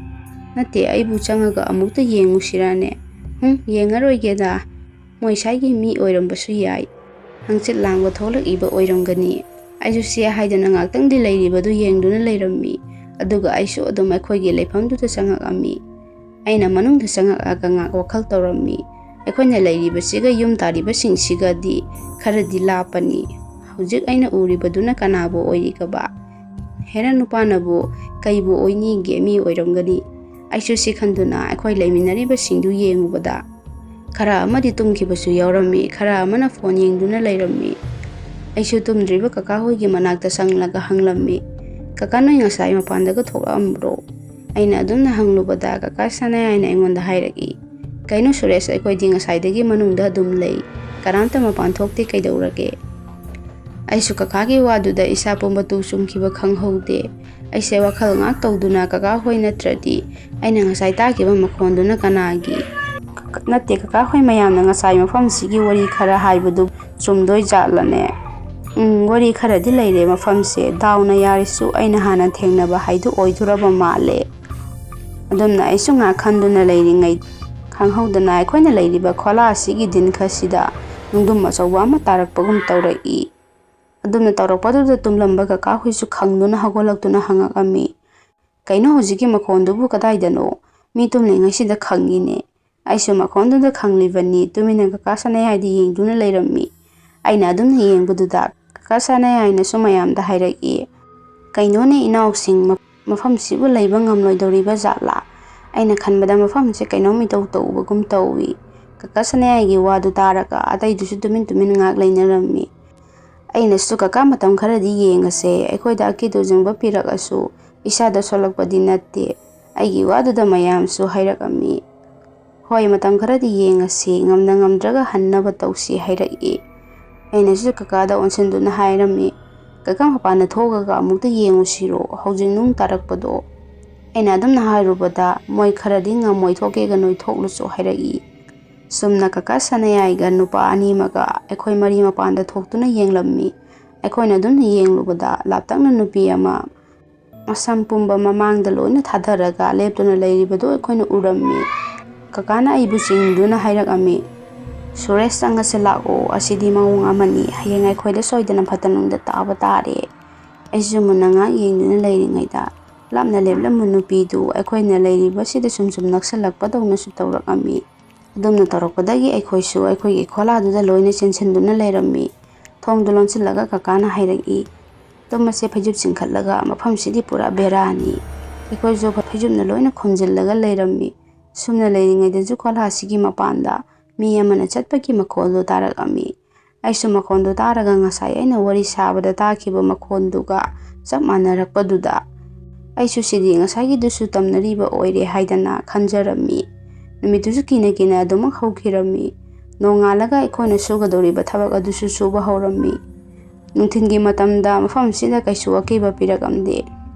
"ꯅꯠꯇꯦ, ꯑꯩꯕꯨ ꯆꯪꯉꯒ ꯑꯃꯨꯛꯇ ꯌꯦꯡꯉꯨꯁꯤꯔꯥꯅꯦ?" "ꯍꯨꯝ, ꯌꯦꯡꯉꯔꯣꯏꯒꯦꯗ, ꯃꯣꯏ ꯁ꯭ꯋꯥꯏꯒꯤ ꯃꯤ ꯑꯣꯏꯔꯝꯕꯁꯨ ꯌꯥꯏ, ꯍꯪꯆꯤꯠ ꯂꯥꯡꯕ ꯊꯣꯛꯂꯛꯏꯕ ꯑꯣꯏꯔꯝꯒꯅꯤ"꯫ ꯑꯩꯁꯨ ꯁꯤ ꯍꯥꯏꯗꯨꯅ ꯉꯥꯛꯇꯪꯗꯤ ꯂꯩꯔꯤꯕꯗꯨ ꯌꯦꯡꯗꯨꯅ ꯂꯩꯔꯝꯃꯤ꯫ ꯑꯗꯨꯒ ꯑꯩꯁꯨ ꯑꯗꯨꯝ ꯑꯩꯈꯣꯏꯒꯤ ꯂꯩꯐꯝꯗꯨꯗ ꯆꯪꯉꯛꯑꯝꯃꯤ꯫ ꯑꯩꯅ ꯃꯅꯨꯡꯗ ꯆꯪꯉꯛꯑꯒ ꯉꯥꯛ ꯋꯥꯈꯜ ꯇꯧꯔꯝꯃꯤ꯫ ꯑꯩꯈꯣꯏꯅ ꯂꯩꯔꯤꯕꯁꯤꯒ ꯌꯨꯝ ꯇꯥꯔꯤꯕꯁꯤꯡꯁꯤꯒꯗꯤ ꯈꯔꯗꯤ ꯂꯥꯞꯄꯅꯤ꯫ ꯍꯧꯖꯤꯛ ꯑꯩꯅ ꯎꯔꯤꯕꯗꯨꯅ ꯀꯅꯥꯕꯨ ꯑꯣꯏꯔꯤꯒꯕ? ꯍꯦꯔꯥ, ꯅꯨꯄꯥꯅꯕꯨ ꯀꯩꯕꯨ ꯑꯣꯏꯅꯤꯒꯦ? ꯃꯤ ꯑꯣꯏꯔꯝꯒꯅꯤ꯫ ꯑꯩꯁꯨ ꯁꯤ ꯈꯟꯗꯨꯅ ꯑꯩꯈꯣꯏ ꯂꯩꯃꯤꯟꯅꯔꯤꯕꯁꯤꯡꯗꯨ ꯌꯦꯡꯉꯨꯕꯗ, ꯈꯔ ꯑꯃꯗꯤ ꯇꯨꯝꯈꯤꯕꯁꯨ ꯌꯥꯎꯔꯝꯃꯤ, ꯈꯔ ꯑꯃꯅ ꯐꯣꯟ ꯌꯦꯡꯗꯨꯅ ꯂꯩꯔꯝꯃꯤ꯫ ꯑꯩꯁꯨ ꯇꯨꯝꯗ꯭ꯔꯤꯕ ꯀꯀꯥ ꯍꯣꯏꯒꯤ ꯃꯅꯥꯛꯇ ꯆꯪꯂꯒ ꯍꯪꯂꯝꯃꯤ, "ꯀꯀꯥ, ꯅꯣꯏ ꯉꯁꯥꯏ ꯃꯄꯥꯟꯗꯒ ꯊꯣꯛꯂꯛꯑꯝꯕ꯭ꯔꯣ?" ꯑꯩꯅ ꯑꯗꯨꯝꯅ ꯍꯪꯂꯨꯕꯗ ꯀꯀꯥ ꯁꯅꯥꯌꯥꯏꯅ ꯑꯩꯉꯣꯟꯗ ꯍꯥꯏꯔꯛꯏ, "ꯀꯩꯅꯣ ꯁꯨꯔꯦꯁ, ꯑꯩꯈꯣꯏꯗꯤ ꯉꯁꯥꯏꯗꯒꯤ ꯃꯅꯨꯡꯗ ꯑꯗꯨꯝ ꯂꯩ, ꯀꯅꯥꯝꯇ ꯃꯄꯥꯟ ꯊꯣꯛꯇꯦ, ꯀꯩꯗꯧꯔꯒꯦ?" ꯑꯩꯁꯨ ꯀꯀꯥꯒꯤ ꯋꯥꯗꯨꯗ ꯏꯁꯥ ꯄꯨꯝꯕ ꯇꯨ ꯆꯨꯝꯈꯤꯕ ꯈꯪꯍꯧꯗꯦ꯫ ꯑꯩꯁꯦ ꯋꯥꯈꯜ ꯉꯥꯛ ꯇꯧꯗꯨꯅ ꯀꯀꯥ ꯍꯣꯏ ꯅꯠꯇ꯭ꯔꯗꯤ ꯑꯩꯅ ꯉꯁꯥꯏ ꯇꯥꯈꯤꯕ ꯃꯈꯣꯟꯗꯨꯅ ꯀꯅꯥꯒꯤ? ꯅꯠꯇꯦ, ꯀꯀꯥ ꯍꯣꯏ ꯃꯌꯥꯝꯅ ꯉꯁꯥꯏ ꯃꯐꯝꯁꯤꯒꯤ ꯋꯥꯔꯤ ꯈꯔ ꯍꯥꯏꯕꯗꯨ ꯆꯨꯝꯗꯣꯏ ꯖꯥꯠꯂꯅꯦ? ꯎꯝ, ꯋꯥꯔꯤ ꯈꯔꯗꯤ ꯂꯩꯔꯦ ꯃꯐꯝꯁꯦ꯫ ꯗꯥꯎꯅ ꯌꯥꯔꯤꯁꯨ ꯑꯩꯅ ꯍꯥꯟꯅ ꯊꯦꯡꯅꯕ ꯍꯥꯏꯗꯨ ꯑꯣꯏꯗꯣꯔꯕ ꯃꯥꯜꯂꯦ꯫ ꯑꯗꯨꯝꯅ ꯑꯩꯁꯨ ꯉꯥꯏꯍꯥꯛ ꯈꯟꯗꯨꯅ ꯂꯩꯔꯤꯉꯩ, ꯈꯪꯍꯧꯗꯅ ꯑꯩꯈꯣꯏꯅ ꯂꯩꯔꯤꯕ ꯈꯣꯂꯥ ꯑꯁꯤꯒꯤ ꯗꯤꯟꯈꯁꯤꯗ ꯅꯨꯡꯗꯨꯝ ꯑꯆꯧꯕ ꯑꯃ ꯇꯥꯔꯛꯄꯒꯨꯝ ꯇꯧꯔꯛꯏ꯫ ꯑꯗꯨꯝꯅ ꯇꯧꯔꯛꯄꯗꯨꯗ ꯇꯨꯝꯂꯝꯕ ꯀꯀꯥ ꯍꯣꯏꯁꯨ ꯈꯪꯗꯨꯅ ꯍꯧꯒꯠꯂꯛꯇꯨꯅ ꯍꯪꯉꯛꯑꯝꯃꯤ, "ꯀꯩꯅꯣ ꯍꯧꯖꯤꯛꯀꯤ ꯃꯈꯣꯟꯗꯨꯕꯨ ꯀꯗꯥꯏꯗꯅꯣ? ꯃꯤ ꯇꯨꯝꯂꯤꯉꯩꯁꯤꯗ ꯈꯪꯉꯤꯅꯦ"꯫ ꯑꯩꯁꯨ ꯃꯈꯣꯟꯗꯨꯗ ꯈꯪꯂꯤꯕꯅꯤ꯫ ꯇꯨꯃꯤꯟꯅ ꯀꯀꯥ ꯁꯅꯥꯌꯥꯏꯗ ꯌꯦꯡꯗꯨꯅ ꯂꯩꯔꯝꯃꯤ꯫ ꯑꯩꯅ ꯑꯗꯨꯝꯅ ꯌꯦꯡꯕꯗꯨꯗ ꯀꯀꯥ ꯁꯅꯥꯌꯥꯏꯅꯁꯨ ꯃꯌꯥꯝꯗ ꯍꯥꯏꯔꯛꯏ, "ꯀꯩꯅꯣꯅꯦ ꯏꯅꯥꯎꯁꯤꯡ, ꯃ-, ꯃꯐꯝꯁꯤꯕꯨ ꯂꯩꯕ ꯉꯝꯂꯣꯏꯗꯧꯔꯤꯕ ꯖꯥꯠꯂꯥ? ꯑꯩꯅ ꯈꯟꯕꯗ ꯃꯐꯝꯁꯦ ꯀꯩꯅꯣꯝ ꯏꯇꯧ ꯇꯧꯕꯒꯨꯝ ꯇꯧꯏ꯫" ꯀꯀꯥ ꯁꯅꯥꯌꯥꯏꯒꯤ ꯋꯥꯗꯨ ꯇꯥꯔꯒ ꯑꯇꯩꯗꯨꯁꯨ ꯇꯨꯃꯤꯟ ꯇꯨꯃꯤꯟ ꯉꯥꯏꯍꯥꯛ ꯂꯩꯅꯔꯝꯃꯤ꯫ ꯑꯩꯅꯁꯨ, "ꯀꯀꯥ, ꯃꯇꯝ ꯈꯔꯗꯤ ꯌꯦꯡꯉꯁꯦ, ꯑꯩꯈꯣꯏꯗ ꯑꯀꯤꯗꯨ ꯆꯤꯡꯕ ꯄꯤꯔꯛꯑꯁꯨ ꯏꯁꯥꯗ ꯁꯣꯛꯂꯛꯄꯗꯤ ꯅꯠꯇꯦ꯫" ꯑꯩꯒꯤ ꯋꯥꯗꯨꯗ ꯃꯌꯥꯝꯁꯨ ꯍꯥꯏꯔꯛꯑꯝꯃꯤ, "ꯍꯣꯏ, ꯃꯇꯝ ꯈꯔꯗꯤ ꯌꯦꯡꯉꯁꯤ, ꯉꯝꯅ ꯉꯝꯗ꯭ꯔꯒ ꯍꯟꯅꯕ ꯇꯧꯁꯤ" ꯍꯥꯏꯔꯛꯏ꯫ ꯑꯩꯅꯁꯨ ꯀꯀꯥꯗ ꯑꯣꯟꯁꯤꯟꯗꯨꯅ ꯍꯥꯏꯔꯝꯃꯤ, "ꯀꯀꯥ, ꯃꯄꯥꯟꯗ ꯊꯣꯛꯑꯒ ꯑꯃꯨꯛꯇ ꯌꯦꯡꯉꯨꯁꯤꯔꯣ, ꯍꯧꯖꯤꯛ ꯅꯨꯡ ꯇꯥꯔꯛꯄꯗꯣ?" ꯑꯩꯅ ꯑꯗꯨꯝꯅ ꯍꯥꯏꯔꯨꯕꯗ, "ꯃꯣꯏ ꯈꯔꯗꯤ ꯉꯝꯃꯣꯏ, ꯊꯣꯛꯀꯦꯒ ꯅꯣꯏ ꯊꯣꯛꯂꯨꯆꯣ" ꯍꯥꯏꯔꯛꯏ꯫ ꯁꯨꯝꯅ ꯀꯀꯥ ꯁꯅꯥꯌꯥꯏꯒ ꯅꯨꯄꯥ ꯑꯅꯤꯃꯒ ꯑꯩꯈꯣꯏ ꯃꯔꯤ ꯃꯄꯥꯟꯗ ꯊꯣꯛꯇꯨꯅ ꯌꯦꯡꯂꯝꯃꯤ꯫ ꯑꯩꯈꯣꯏꯅ ꯑꯗꯨꯝꯅ ꯌꯦꯡꯂꯨꯕꯗ ꯂꯥꯞꯇꯛꯅ ꯅꯨꯄꯤ ꯑꯃ ꯃꯁꯝ ꯄꯨꯝꯕ ꯃꯃꯥꯡꯗ ꯂꯣꯏꯅ ꯊꯥꯗꯔꯒ ꯂꯦꯞꯇꯨꯅ ꯂꯩꯔꯤꯕꯗꯨ ꯑꯩꯈꯣꯏꯅ ꯎꯔꯝꯃꯤ꯫ ꯀꯀꯥꯅ ꯑꯩꯕꯨ ꯆꯤꯡꯗꯨꯅ ꯍꯥꯏꯔꯛꯑꯝꯃꯤ, "ꯁꯨꯔꯦꯁ, ꯆꯪꯉꯁꯤ ꯂꯥꯛꯑꯣ, ꯑꯁꯤꯗꯤ ꯃꯑꯣꯡ ꯑꯃꯅꯤ, ꯍꯌꯦꯡ ꯑꯩꯈꯣꯏꯗ ꯁꯣꯏꯗꯅ ꯐꯠꯇ ꯅꯨꯡꯗ ꯇꯥꯕ ꯇꯥꯔꯦ꯫" ꯑꯩꯁꯨ ꯃꯨꯟꯅ ꯉꯥꯏꯍꯥꯛ ꯌꯦꯡꯗꯨꯅ ꯂꯩꯔꯤꯉꯩꯗ ꯂꯥꯞꯅ ꯂꯦꯞꯂꯝꯕ ꯅꯨꯄꯤꯗꯨ ꯑꯩꯈꯣꯏꯅ ꯂꯩꯔꯤꯕꯁꯤꯗ ꯁꯨꯝ ꯁꯨꯝ ꯅꯛꯁꯜꯂꯛꯄꯗꯧꯅꯁꯨ ꯇꯧꯔꯛꯑꯝꯃꯤ꯫ ꯑꯗꯨꯝꯅ ꯇꯧꯔꯛꯄꯗꯒꯤ ꯑꯩꯈꯣꯏꯁꯨ ꯑꯩꯈꯣꯏꯒꯤ ꯈꯣꯂꯥꯗꯨꯗ ꯂꯣꯏꯅ ꯆꯦꯟꯁꯤꯟꯗꯨꯅ ꯂꯩꯔꯝꯃꯤ꯫ ꯊꯣꯡꯗꯨ ꯂꯣꯟꯁꯤꯜꯂꯒ ꯀꯀꯥꯅ ꯍꯥꯏꯔꯛꯏ, "ꯇꯨꯝꯃꯁꯦ, ꯐꯩꯖꯨꯞ ꯆꯤꯡꯈꯠꯂꯒ, ꯃꯐꯝꯁꯤꯗꯤ ꯄꯨꯔꯥ ꯕꯦꯔꯥꯅꯤ꯫" ꯑꯩꯈꯣꯏꯁꯨ ꯐꯩꯖꯨꯞꯅ ꯂꯣꯏꯅ ꯈꯨꯝꯖꯤꯜꯂꯒ ꯂꯩꯔꯝꯃꯤ꯫ ꯁꯨꯝꯅ ꯂꯩꯔꯤꯉꯩꯗꯁꯨ ꯈꯣꯂꯥꯁꯤꯒꯤ ꯃꯄꯥꯟꯗ ꯃꯤ ꯑꯃꯅ ꯆꯠꯄꯒꯤ ꯃꯈꯣꯜꯗꯨ ꯇꯥꯔꯛꯑꯝꯃꯤ꯫ ꯑꯩꯁꯨ ꯃꯈꯣꯟꯗꯨ ꯇꯥꯔꯒ ꯉꯁꯥꯏ ꯑꯩꯅ ꯋꯥꯔꯤ ꯁꯥꯕꯗ ꯇꯥꯈꯤꯕ ꯃꯈꯣꯟꯗꯨꯒ ꯆꯞ ꯃꯥꯟꯅꯔꯛꯄꯗꯨꯗ ꯑꯩꯁꯨ ꯁꯤꯗꯤ ꯉꯁꯥꯏꯒꯤꯗꯨꯁꯨ ꯇꯝꯅꯔꯤꯕ ꯑꯣꯏꯔꯦ ꯍꯥꯏꯗꯅ ꯈꯟꯖꯔꯝꯃꯤ꯫ ꯅꯨꯃꯤꯠꯇꯨꯁꯨ ꯀꯤꯅ ꯀꯤꯅ ꯑꯗꯨꯃꯛ ꯍꯧꯈꯤꯔꯝꯃꯤ꯫ ꯅꯣꯡꯉꯥꯜꯂꯒ ꯑꯩꯈꯣꯏꯅ ꯁꯨꯒꯗꯧꯔꯤꯕ ꯊꯕꯛ ꯑꯗꯨꯁꯨ ꯁꯨꯕ ꯍꯧꯔꯝꯃꯤ꯫ ꯅꯨꯡꯊꯤꯜꯒꯤ ꯃꯇꯝꯗ ꯃꯐꯝꯁꯤꯗ ꯀꯩꯁꯨ ꯑꯀꯤꯕ ꯄꯤꯔꯛꯑꯝꯗꯦ꯫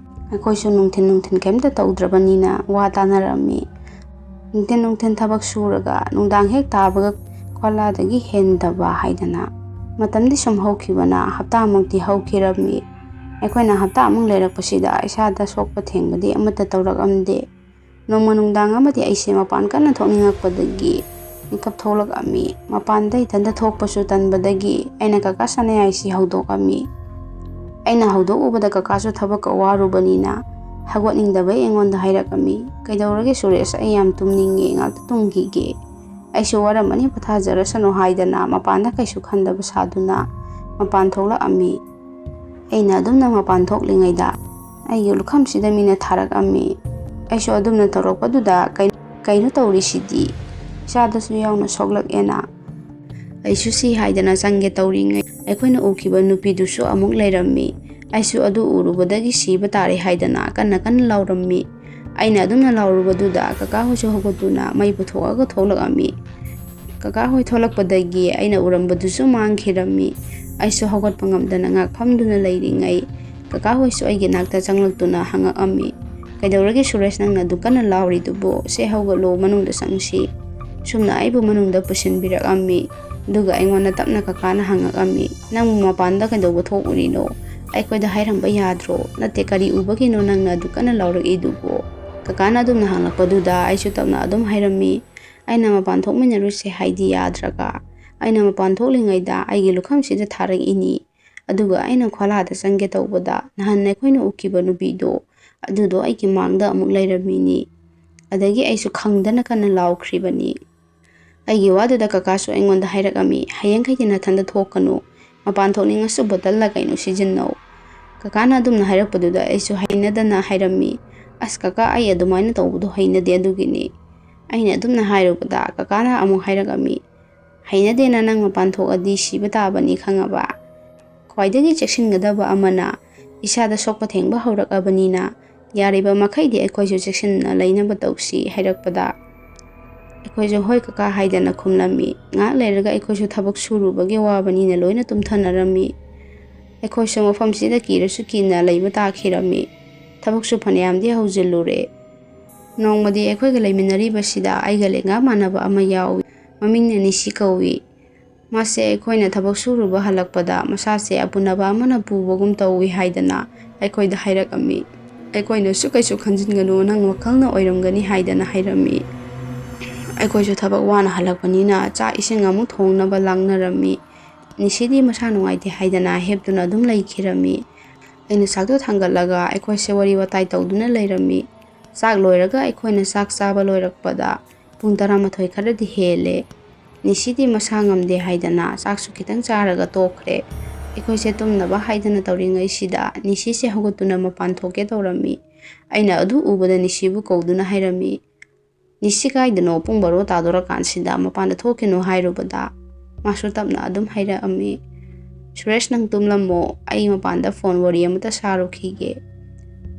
ꯑꯩꯈꯣꯏꯁꯨ ꯅꯨꯡꯊꯤꯜ ꯅꯨꯡꯊꯤꯜ ꯀꯩꯝꯇ ꯇꯧꯗ꯭ꯔꯕꯅꯤꯅ ꯋꯥ ꯇꯥꯅꯔꯝꯃꯤ꯫ ꯅꯨꯡꯊꯤꯜ ꯅꯨꯡꯊꯤꯜ ꯊꯕꯛ ꯁꯨꯔꯒ ꯅꯨꯡꯗꯥꯡ ꯍꯦꯛ ꯇꯥꯕꯒ ꯈꯣꯂꯥꯗꯒꯤ ꯍꯦꯟꯗꯕ ꯍꯥꯏꯗꯅ꯫ ꯃꯇꯝꯗꯤ ꯁꯨꯝ ꯍꯧꯈꯤꯕꯅ ꯍꯞꯇꯥꯃꯨꯛꯇꯤ ꯍꯧꯈꯤꯔꯝꯃꯤ꯫ ꯑꯩꯈꯣꯏꯅ ꯍꯞꯇꯥꯃꯨꯛ ꯂꯩꯔꯛꯄꯁꯤꯗ ꯏꯁꯥꯗ ꯁꯣꯛꯄ ꯊꯦꯡꯕꯗꯤ ꯑꯃꯠꯇ ꯇꯧꯔꯛꯑꯝꯗꯦ꯫ ꯅꯣꯡꯃ ꯅꯨꯡꯗꯥꯡ ꯑꯃꯗꯤ ꯑꯩꯁꯦ ꯃꯄꯥꯟ ꯀꯟꯅ ꯊꯣꯛꯅꯤꯡꯉꯛꯄꯗꯒꯤ ꯃꯤꯀꯞ ꯊꯣꯛꯂꯛꯑꯝꯃꯤ꯫ ꯃꯄꯥꯟꯗ ꯏꯊꯟꯇ ꯊꯣꯛꯄꯁꯨ ꯇꯟꯕꯗꯒꯤ ꯑꯩꯅ ꯀꯀꯥ ꯁꯅꯥꯌꯥꯏꯁꯤ ꯍꯧꯗꯣꯛꯑꯝꯃꯤ꯫ ꯑꯩꯅ ꯍꯧꯗꯣꯛꯎꯕꯗ ꯀꯀꯥꯁꯨ ꯊꯕꯛꯀ ꯋꯥꯔꯨꯕꯅꯤꯅ ꯍꯧꯒꯠꯅꯤꯡꯗꯕꯩ ꯑꯩꯉꯣꯟꯗ ꯍꯥꯏꯔꯛꯑꯝꯃꯤ, "ꯀꯩꯗꯧꯔꯒꯦ ꯁꯨꯔꯦꯁ? ꯑꯩ ꯌꯥꯝ ꯇꯨꯝꯅꯤꯡꯉꯦ, ꯉꯥꯛꯇ ꯇꯨꯝꯈꯤꯒꯦ꯫" ꯑꯩꯁꯨ ꯋꯥꯔꯝꯃꯅꯤ, ꯄꯣꯊꯥꯖꯔꯁꯅꯨ ꯍꯥꯏꯗꯅ ꯃꯄꯥꯟꯗ ꯀꯩꯁꯨ ꯈꯟꯗꯕ ꯁꯥꯗꯨꯅ ꯃꯄꯥꯟ ꯊꯣꯛꯂꯛꯑꯝꯃꯤ꯫ ꯑꯩꯅ ꯑꯗꯨꯝꯅ ꯃꯄꯥꯟ ꯊꯣꯛꯂꯤꯉꯩꯗ ꯑꯩꯒꯤ ꯂꯨꯈꯝꯁꯤꯗ ꯃꯤꯅ ꯊꯥꯔꯛꯑꯝꯃꯤ꯫ ꯑꯩꯁꯨ ꯑꯗꯨꯝꯅ ꯇꯧꯔꯛꯄꯗꯨꯗ "ꯀꯩ-, ꯀꯩꯅꯣ ꯇꯧꯔꯤꯁꯤꯗꯤ? ꯏꯁꯥꯗꯁꯨ ꯌꯥꯎꯅ ꯁꯣꯛꯂꯛꯑꯦꯅ" ꯑꯩꯁꯨ ꯁꯤ ꯍꯥꯏꯗꯅ ꯆꯪꯒꯦ ꯇꯧꯔꯤꯉꯩ ꯑꯩꯈꯣꯏꯅ ꯎꯈꯤꯕ ꯅꯨꯄꯤꯗꯨꯁꯨ ꯑꯃꯨꯛ ꯂꯩꯔꯝꯃꯤ꯫ ꯑꯩꯁꯨ ꯑꯗꯨ ꯎꯔꯨꯕꯗꯒꯤ ꯁꯤꯕ ꯇꯥꯔꯦ ꯍꯥꯏꯗꯅ ꯀꯟꯅ ꯀꯟꯅ ꯂꯥꯎꯔꯝꯃꯤ꯫ ꯑꯩꯅ ꯑꯗꯨꯝꯅ ꯂꯥꯎꯔꯨꯕꯗꯨꯗ ꯀꯀꯥ ꯍꯣꯏꯁꯨ ꯍꯧꯒꯠꯇꯨꯅ ꯃꯩ ꯄꯨꯊꯣꯛꯑꯒ ꯊꯣꯛꯂꯛꯑꯝꯃꯤ꯫ ꯀꯀꯥ ꯍꯣꯏ ꯊꯣꯛꯂꯛꯄꯗꯒꯤ ꯑꯩꯅ ꯎꯔꯝꯕꯗꯨꯁꯨ ꯃꯥꯡꯈꯤꯔꯝꯃꯤ꯫ ꯑꯩꯁꯨ ꯍꯧꯒꯠꯄ ꯉꯝꯗꯅ ꯉꯥꯛ ꯐꯝꯗꯨꯅ ꯂꯩꯔꯤꯉꯩ ꯀꯀꯥ ꯍꯣꯏꯁꯨ ꯑꯩꯒꯤ ꯅꯥꯛꯇ ꯆꯪꯂꯛꯇꯨꯅ ꯍꯪꯉꯛꯑꯝꯃꯤ, "ꯀꯩꯗꯧꯔꯒꯦ ꯁꯨꯔꯦꯁ, ꯅꯪꯅ ꯑꯗꯨ ꯀꯟꯅ ꯂꯥꯎꯔꯤꯗꯨꯕꯨ? ꯁꯦ ꯍꯧꯒꯠꯂꯣ, ꯃꯅꯨꯡꯗ ꯆꯪꯁꯤ꯫ ꯁꯨꯝꯅ ꯑꯩꯕꯨ ꯃꯅꯨꯡꯗ ꯄꯨꯁꯤꯟꯕꯤꯔꯛꯑꯝꯃꯤ꯫ ꯑꯗꯨꯒ ꯑꯩꯉꯣꯟꯗ ꯇꯞꯅ ꯀꯀꯥꯅ ꯍꯪꯉꯛꯑꯝꯃꯤ, "ꯅꯪꯕꯨ ꯃꯄꯥꯟꯗ ꯀꯩꯗꯧꯕ ꯊꯣꯛꯎꯔꯤꯅꯣ? ꯑꯩꯈꯣꯏꯗ ꯍꯥꯏꯔꯝꯕ ꯌꯥꯗ꯭ꯔꯣ? ꯅꯠꯇꯦ, ꯀꯔꯤ ꯎꯕꯒꯤꯅꯣ ꯅꯪꯅ ꯑꯗꯨ ꯀꯟꯅ ꯂꯥꯎꯔꯛꯏꯗꯨꯕꯨ?" ꯀꯀꯥꯅ ꯑꯗꯨꯝꯅ ꯍꯪꯂꯛꯄꯗꯨꯗ ꯑꯩꯁꯨ ꯇꯞꯅ ꯑꯗꯨꯝ ꯍꯥꯏꯔꯝꯃꯤ, "ꯑꯩꯅ ꯃꯄꯥꯟ ꯊꯣꯛꯃꯤꯟꯅꯔꯨꯁꯦ ꯍꯥꯏꯗꯤ ꯌꯥꯗ꯭ꯔꯒ꯫ ꯑꯩꯅ ꯃꯄꯥꯟ ꯊꯣꯛꯂꯤꯉꯩꯗ ꯑꯩꯒꯤ ꯂꯨꯈꯝꯁꯤꯗ ꯊꯥꯔꯛꯏꯅꯤ꯫ ꯑꯗꯨꯒ ꯑꯩꯅ ꯈ꯭ꯋꯥꯂꯥꯗ ꯆꯪꯒꯦ ꯇꯧꯕꯗ ꯅꯍꯥꯟ ꯑꯩꯈꯣꯏꯅ ꯎꯈꯤꯕ ꯅꯨꯄꯤꯗꯣ ꯑꯗꯨꯗꯣ ꯑꯩꯒꯤ ꯃꯥꯡꯗ ꯑꯃꯨꯛ ꯂꯩꯔꯝꯃꯤꯅꯤ꯫ ꯑꯗꯒꯤ ꯑꯩꯁꯨ ꯈꯪꯗꯅ ꯀꯟꯅ ꯂꯥꯎꯈ꯭ꯔꯤꯕꯅꯤ꯫" ꯑꯩꯒꯤ ꯋꯥꯗꯨꯗ ꯀꯀꯥꯁꯨ ꯑꯩꯉꯣꯟꯗ ꯍꯥꯏꯔꯛꯑꯝꯃꯤ, "ꯍꯌꯦꯡꯈꯩꯗꯤ ꯅꯊꯟꯗ ꯊꯣꯛꯀꯅꯨ꯫ ꯃꯄꯥꯟ ꯊꯣꯛꯅꯤꯡꯉꯁꯨ ꯕꯣꯇꯜꯂ ꯀꯩꯅꯣ ꯁꯤꯖꯤꯟꯅꯧ꯫" ꯀꯀꯥꯅ ꯑꯗꯨꯝꯅ ꯍꯥꯏꯔꯛꯄꯗꯨꯗ ꯑꯩꯁꯨ ꯍꯩꯅꯗꯅ ꯍꯥꯏꯔꯝꯃꯤ, "ꯑꯁ ꯀꯀꯥ, ꯑꯩ ꯑꯗꯨꯃꯥꯏꯅ ꯇꯧꯕꯗꯣ ꯍꯩꯅꯗꯦ, ꯑꯗꯨꯒꯤꯅꯤ꯫" ꯑꯩꯅ ꯑꯗꯨꯝꯅ ꯍꯥꯏꯔꯨꯕꯗ ꯀꯀꯥꯅ ꯑꯃꯨꯛ ꯍꯥꯏꯔꯛꯑꯝꯃꯤ, "ꯍꯩꯅꯗꯦꯅ ꯅꯪ ꯃꯄꯥꯟ ꯊꯣꯛꯑꯗꯤ ꯁꯤꯕ ꯇꯥꯕꯅꯤ, ꯈꯪꯉꯕ? ꯈ꯭ꯋꯥꯏꯗꯒꯤ ꯆꯦꯛꯁꯤꯟꯒꯗꯕ ꯑꯃꯅ ꯏꯁꯥꯗ ꯁꯣꯛꯄ ꯊꯦꯡꯕ ꯍꯧꯔꯛꯑꯕꯅꯤꯅ ꯌꯥꯔꯤꯕ ꯃꯈꯩꯗꯤ ꯑꯩꯈꯣꯏꯁꯨ ꯆꯦꯛꯁꯤꯟꯅ ꯂꯩꯅꯕ ꯇꯧꯁꯤ" ꯍꯥꯏꯔꯛꯄꯗ ꯑꯩꯈꯣꯏꯁꯨ "ꯍꯣꯏ ꯀꯀꯥ" ꯍꯥꯏꯗꯅ ꯈꯨꯝꯂꯝꯃꯤ꯫ ꯉꯥꯏꯍꯥꯛ ꯂꯩꯔꯒ ꯑꯩꯈꯣꯏꯁꯨ ꯊꯕꯛ ꯁꯨꯔꯨꯕꯒꯤ ꯋꯥꯕꯅꯤꯅ ꯂꯣꯏꯅ ꯇꯨꯝꯊꯅꯔꯝꯃꯤ꯫ ꯑꯩꯈꯣꯏꯁꯨ ꯃꯐꯝꯁꯤꯗ ꯀꯤꯔꯁꯨ ꯀꯤꯅ ꯂꯩꯕ ꯇꯥꯈꯤꯔꯝꯃꯤ꯫ ꯊꯕꯛꯁꯨ ꯐꯅꯌꯥꯝꯗꯤ ꯍꯧꯖꯤꯜꯂꯨꯔꯦ꯫ ꯅꯣꯡꯃꯗꯤ ꯑꯩꯈꯣꯏꯒ ꯂꯩꯃꯤꯟꯅꯔꯤꯕꯁꯤꯗ ꯑꯩꯒ ꯂꯦꯡꯒꯥ ꯃꯥꯟꯅꯕ ꯑꯃ ꯌꯥꯎꯏ꯫ ꯃꯃꯤꯡꯅ ꯅꯤꯁꯤ ꯀꯧꯏ꯫ ꯃꯥꯁꯦ ꯑꯩꯈꯣꯏꯅ ꯊꯕꯛ ꯁꯨꯔꯨꯕ ꯍꯜꯂꯛꯄꯗ ꯃꯁꯥꯁꯦ ꯑꯄꯨꯅꯕ ꯑꯃꯅ ꯄꯨꯕꯒꯨꯝ ꯇꯧꯏ ꯍꯥꯏꯗꯅ ꯑꯩꯈꯣꯏꯗ ꯍꯥꯏꯔꯛꯑꯝꯃꯤ꯫ ꯑꯩꯈꯣꯏꯅꯁꯨ "ꯀꯩꯁꯨ ꯈꯟꯖꯤꯟꯒꯅꯨ, ꯅꯪ ꯋꯥꯈꯜꯅ ꯑꯣꯏꯔꯝꯒꯅꯤ" ꯍꯥꯏꯗꯅ ꯍꯥꯏꯔꯝꯃꯤ꯫ ꯑꯩꯈꯣꯏꯁꯨ ꯊꯕꯛ ꯋꯥꯅ ꯍꯜꯂꯛꯄꯅꯤꯅ ꯆꯥꯛ ꯏꯁꯤꯡ ꯑꯃꯨꯛ ꯊꯣꯡꯅꯕ ꯂꯥꯡꯅꯔꯝꯃꯤ꯫ ꯅꯤꯁꯤꯗꯤ ꯃꯁꯥ ꯅꯨꯡꯉꯥꯏꯇꯦ ꯍꯥꯏꯗꯅ ꯍꯤꯞꯇꯨꯅ ꯑꯗꯨꯝ ꯂꯩꯈꯤꯔꯝꯃꯤ꯫ ꯑꯩꯅ ꯆꯥꯛꯇꯨ ꯊꯥꯡꯒꯠꯂꯒ ꯑꯩꯈꯣꯏꯁꯦ ꯋꯥꯔꯤ ꯋꯥꯇꯥꯏ ꯇꯧꯗꯨꯅ ꯂꯩꯔꯝꯃꯤ꯫ ꯆꯥꯛ ꯂꯣꯏꯔꯒ ꯑꯩꯈꯣꯏꯅ ꯆꯥꯛ ꯆꯥꯕ ꯂꯣꯏꯔꯛꯄꯗ ꯄꯨꯡ ꯇꯔꯥꯃꯥꯊꯣꯏ ꯈꯔꯗꯤ ꯍꯦꯜꯂꯦ꯫ ꯅꯤꯁꯤꯗꯤ ꯃꯁꯥ ꯉꯝꯗꯦ ꯍꯥꯏꯗꯅ ꯆꯥꯛꯁꯨ ꯈꯤꯇꯪ ꯆꯥꯔꯒ ꯇꯣꯛꯈ꯭ꯔꯦ꯫ ꯑꯩꯈꯣꯏꯁꯦ ꯇꯨꯝꯅꯕ ꯍꯥꯏꯗꯅ ꯇꯧꯔꯤꯉꯩꯁꯤꯗ ꯅꯤꯁꯤꯁꯦ ꯍꯧꯒꯠꯇꯨꯅ ꯃꯄꯥꯟ ꯊꯣꯛꯀꯦ ꯇꯧꯔꯝꯃꯤ꯫ ꯑꯩꯅ ꯑꯗꯨ ꯎꯕꯗ ꯅꯤꯁꯤꯕꯨ ꯀꯧꯗꯨꯅ ꯍꯥꯏꯔꯝꯃꯤ, "ꯅꯤꯁꯤ ꯀꯥꯏꯗꯅꯣ? ꯄꯨꯡ ꯕꯥꯔꯣ ꯇꯥꯗꯣꯔꯀꯥꯟꯁꯤꯗ ꯃꯄꯥꯟꯗ ꯊꯣꯛꯈꯤꯅꯨ" ꯍꯥꯏꯔꯨꯕꯗ ꯃꯥꯁꯨ ꯇꯞꯅ ꯑꯗꯨꯝ ꯍꯥꯏꯔꯛꯑꯝꯃꯤ, "ꯁꯨꯔꯦꯁ, ꯅꯪ ꯇꯨꯝꯂꯝꯃꯣ, ꯑꯩ ꯃꯄꯥꯟꯗ ꯐꯣꯟ ꯋꯥꯔꯤ ꯑꯃꯇ ꯁꯥꯔꯨꯈꯤꯒꯦ"꯫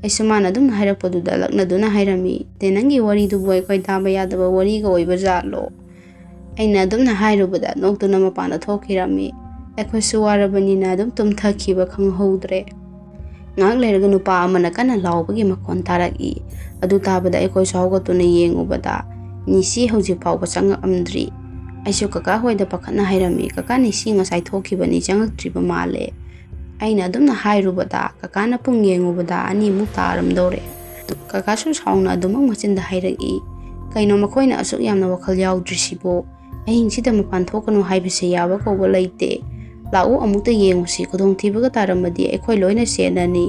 ꯑꯩꯁꯨ ꯃꯥꯅ ꯑꯗꯨꯝ ꯍꯥꯏꯔꯛꯄꯗꯨꯗ ꯂꯛꯅꯗꯨꯅ ꯍꯥꯏꯔꯝꯃꯤ, "ꯗꯦ, ꯅꯪꯒꯤ ꯋꯥꯔꯤꯗꯨꯕꯨ ꯑꯩꯈꯣꯏ ꯇꯥꯕ ꯌꯥꯗꯕ ꯋꯥꯔꯤꯒ ꯑꯣꯏꯕ ꯖꯥꯠꯂꯣ?" ꯑꯩꯅ ꯑꯗꯨꯝꯅ ꯍꯥꯏꯔꯨꯕꯗ ꯅꯣꯛꯇꯨꯅ ꯃꯄꯥꯟꯗ ꯊꯣꯛꯈꯤꯔꯝꯃꯤ꯫ ꯑꯩꯈꯣꯏꯁꯨ ꯋꯥꯔꯕꯅꯤꯅ ꯑꯗꯨꯝ ꯇꯨꯝꯊꯈꯤꯕ ꯈꯪꯍꯧꯗ꯭ꯔꯦ꯫ ꯉꯥꯏꯍꯥꯛ ꯂꯩꯔꯒ ꯅꯨꯄꯥ ꯑꯃꯅ ꯀꯟꯅ ꯂꯥꯎꯕꯒꯤ ꯃꯈꯣꯟ ꯇꯥꯔꯛꯏ꯫ ꯑꯗꯨ ꯇꯥꯕꯗ ꯑꯩꯈꯣꯏꯁꯨ ꯍꯧꯒꯠꯇꯨꯅ ꯌꯦꯡꯉꯨꯕꯗ ꯅꯤꯁꯤ ꯍꯧꯖꯤꯛ ꯐꯥꯎꯕ ꯆꯪꯉꯛꯑꯝꯗ꯭ꯔꯤ꯫ ꯑꯩꯁꯨ ꯀꯀꯥ ꯍꯣꯏꯗ ꯄꯥꯈꯠꯅ ꯍꯥꯏꯔꯝꯃꯤ, "ꯀꯀꯥ, ꯅꯤꯁꯤ ꯉꯁꯥꯏ ꯊꯣꯛꯈꯤꯕꯅꯤ, ꯆꯪꯉꯛꯇ꯭ꯔꯤꯕ ꯃꯥꯜꯂꯦ"꯫ ꯑꯩꯅ ꯑꯗꯨꯝꯅ ꯍꯥꯏꯔꯨꯕꯗ ꯀꯀꯥꯅ ꯄꯨꯡ ꯌꯦꯡꯉꯨꯕꯗ ꯑꯅꯤꯃꯨꯛ ꯇꯥꯔꯝꯗꯧꯔꯦ꯫ ꯀꯀꯥꯁꯨ ꯁꯥꯎꯅ ꯑꯗꯨꯃꯛ ꯃꯆꯤꯟꯗ ꯍꯥꯏꯔꯛꯏ, "ꯀꯩꯅꯣ ꯃꯈꯣꯏꯅ ꯑꯁꯨꯛ ꯌꯥꯝꯅ ꯋꯥꯈꯜ ꯌꯥꯎꯗ꯭ꯔꯤꯁꯤꯕꯣ? ꯑꯍꯤꯡꯁꯤꯗ ꯃꯄꯥꯟ ꯊꯣꯛꯀꯅꯨ ꯍꯥꯏꯕꯁꯦ ꯌꯥꯕ ꯀꯧꯕ ꯂꯩꯇꯦ꯫ ꯂꯥꯛꯎ, ꯑꯃꯨꯛꯇ ꯌꯦꯡꯉꯨꯁꯤ, ꯈꯨꯗꯣꯡꯊꯤꯕꯒ ꯇꯥꯔꯝꯃꯗꯤ ꯑꯩꯈꯣꯏ ꯂꯣꯏꯅ ꯆꯦꯟꯅꯅꯤ"꯫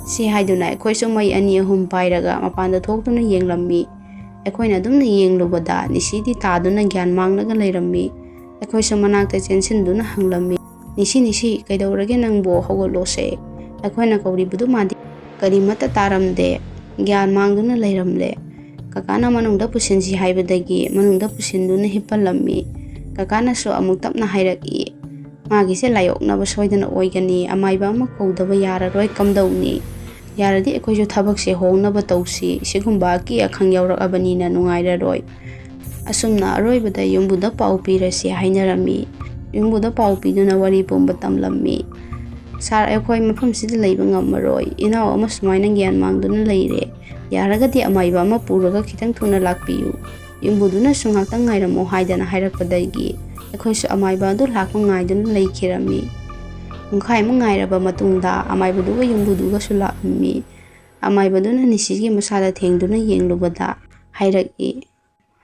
ꯁꯤ ꯍꯥꯏꯗꯨꯅ ꯑꯩꯈꯣꯏꯁꯨ ꯃꯩ ꯑꯅꯤ ꯑꯍꯨꯝ ꯄꯥꯏꯔꯒ ꯃꯄꯥꯟꯗ ꯊꯣꯛꯇꯨꯅ ꯌꯦꯡꯂꯝꯃꯤ꯫ ꯑꯩꯈꯣꯏꯅ ꯑꯗꯨꯝꯅ ꯌꯦꯡꯂꯨꯕꯗ ꯅꯤꯁꯤꯗꯤ ꯇꯥꯗꯨꯅ ꯒ꯭ꯌꯥꯟ ꯃꯥꯡꯂꯒ ꯂꯩꯔꯝꯃꯤ꯫ ꯑꯩꯈꯣꯏꯁꯨ ꯃꯅꯥꯛꯇ ꯆꯦꯟꯁꯤꯟꯗꯨꯅ ꯍꯪꯂꯝꯃꯤ, "ꯅꯤꯁꯤ, ꯅꯤꯁꯤ, ꯀꯩꯗꯧꯔꯒꯦ ꯅꯪꯕꯨ? ꯍꯧꯒꯠꯂꯣꯁꯦ"꯫ ꯑꯩꯈꯣꯏꯅ ꯀꯧꯔꯤꯕꯗꯨ ꯃꯥꯗꯤ ꯀꯔꯤꯃꯠꯇ ꯇꯥꯔꯝꯗꯦ, ꯒ꯭ꯌꯥꯟ ꯃꯥꯡꯗꯨꯅ ꯂꯩꯔꯝꯂꯦ꯫ ꯀꯀꯥꯅ ꯃꯅꯨꯡꯗ ꯄꯨꯁꯤꯟꯁꯤ ꯍꯥꯏꯕꯗꯒꯤ ꯃꯅꯨꯡꯗ ꯄꯨꯁꯤꯟꯗꯨꯅ ꯍꯤꯞꯍꯜꯂꯝꯃꯤ꯫ ꯀꯀꯥꯅꯁꯨ ꯑꯃꯨꯛ ꯇꯞꯅ ꯍꯥꯏꯔꯛꯏ, "ꯃꯥꯒꯤꯁꯦ ꯂꯥꯏꯑꯣꯛꯅꯕ ꯁꯣꯏꯗꯅ ꯑꯣꯏꯒꯅꯤ, ꯑꯃꯥꯏꯕ ꯑꯃ ꯀꯧꯗꯕ ꯌꯥꯔꯔꯣꯏ, ꯀꯝꯗꯧꯅꯤ? ꯌꯥꯔꯗꯤ ꯑꯩꯈꯣꯏꯁꯨ ꯊꯕꯛꯁꯦ ꯍꯣꯡꯅꯕ ꯇꯧꯁꯤ, ꯁꯤꯒꯨꯝꯕ ꯑꯀꯤ ꯑꯈꯪ ꯌꯥꯎꯔꯛꯑꯕꯅꯤꯅ ꯅꯨꯡꯉꯥꯏꯔꯔꯣꯏ"꯫ ꯑꯁꯨꯝꯅ ꯑꯔꯣꯏꯕꯗ ꯌꯨꯝꯕꯨꯗ ꯄꯥꯎ ꯄꯤꯔꯁꯤ ꯍꯥꯏꯅꯔꯝꯃꯤ꯫ ꯌꯨꯝꯕꯨꯗ ꯄꯥꯎ ꯄꯤꯗꯨꯅ ꯋꯥꯔꯤ ꯄꯨꯝꯕ ꯇꯝꯂꯝꯃꯤ꯫ "ꯁꯥꯔ, ꯑꯩꯈꯣꯏ ꯃꯐꯝꯁꯤꯗ ꯂꯩꯕ ꯉꯝꯃꯔꯣꯏ꯫ ꯏꯅꯥꯎ ꯑꯃ ꯁꯨꯃꯥꯏꯅ ꯒ꯭ꯌꯥꯟ ꯃꯥꯡꯗꯨꯅ ꯂꯩꯔꯦ꯫ ꯌꯥꯔꯒꯗꯤ ꯑꯃꯥꯏꯕ ꯑꯃ ꯄꯨꯔꯒ ꯈꯤꯇꯪ ꯊꯨꯅ ꯂꯥꯛꯄꯤꯌꯨ꯫ ꯌꯨꯝꯕꯨꯗꯨꯅꯁꯨ ꯉꯥꯛꯇꯪ ꯉꯥꯏꯔꯝꯃꯣ" ꯍꯥꯏꯗꯅ ꯍꯥꯏꯔꯛꯄꯗꯒꯤ ꯑꯩꯈꯣꯏꯁꯨ ꯑꯃꯥꯏꯕ ꯑꯗꯨ ꯂꯥꯛꯄ ꯉꯥꯏꯗꯨꯅ ꯂꯩꯈꯤꯔꯝꯃꯤ꯫ ꯄꯨꯡꯈꯥꯏꯃꯨꯛ ꯉꯥꯏꯔꯕ ꯃꯇꯨꯡꯗ ꯑꯃꯥꯏꯕꯗꯨꯒ ꯌꯨꯝꯕꯨꯗꯨꯒꯁꯨ ꯂꯥꯛꯂꯝꯃꯤ꯫ ꯑꯃꯥꯏꯕꯗꯨꯅ ꯅꯤꯁꯤꯒꯤ ꯃꯁꯥꯗ ꯊꯦꯡꯗꯨꯅ ꯌꯦꯡꯂꯨꯕꯗ ꯍꯥꯏꯔꯛꯏ,